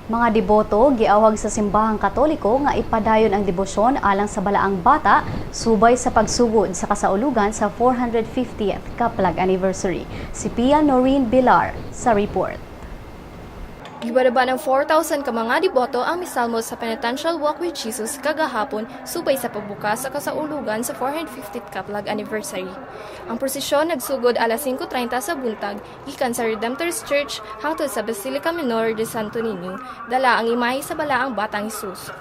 Mga deboto giawhag sa Simbahang Katoliko nga ipadayon ang debosyon alang sa Balaang Bata subay sa pagsugod sa kasaulugan sa 450th Kaplag Anniversary. Si Pia Noreen Bilar sa report. Gibaraba ng 4,000 ka mga deboto ang misalmo sa Penitential Walk with Jesus kagahapon subay sa pagbukas sa kasaulugan sa 450th Kaplag Anniversary. Ang prosesyon nagsugod alas 5:30 sa buntag gikan sa Redemptorist Church hangtod sa Basilica Minor de Santo Niño, dala ang imahe sa Balaang Batang Jesus.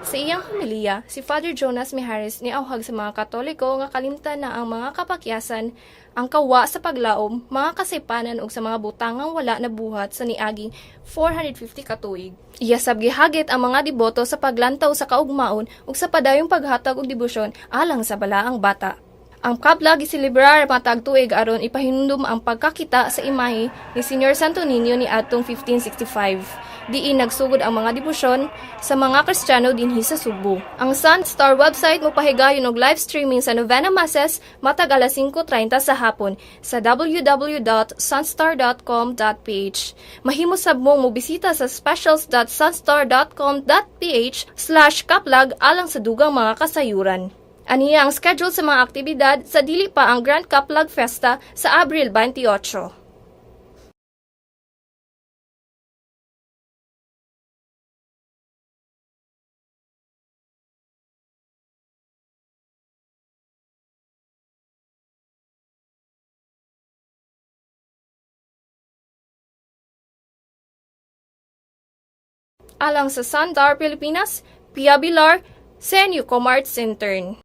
Sa iyang homilya, si Father Jonas Mijares niawhag sa mga Katoliko nga kalimtan na ang mga kapakyasan, ang kawa sa paglaom, mga kasaypanan ug sa mga butangang wala nabuhat sa niaging 450 ka tuig. Iya sab gihagit ang mga deboto sa paglantaw sa kaugmaon ug sa padayong paghatag og debosyon alang sa Balaang Bata. Ang Kaplag giselebrar matag tuig aron ipahinumdum ang pagkakita sa imahe ni Señor Santo Niño ni atong 1565. Diin nagsugod ang mga debosyon sa mga Kristiyano dinhi sa Sugbo. Ang Sun Star website mopahigayon og live streaming sa Novena Masses matag alas 5:30 sa hapon sa www.sunstar.com.ph. Mahimo sab mong mobisita sa specials.sunstar.com.ph/kaplag alang sa dugang mga kasayuran. Aniya ang schedule sa mga aktibidad sa dili pa ang Grand Kaplag Festa sa Abril 28. Alang sa Sundar Pilipinas, Pia Bilar, Senyo Comarts Intern.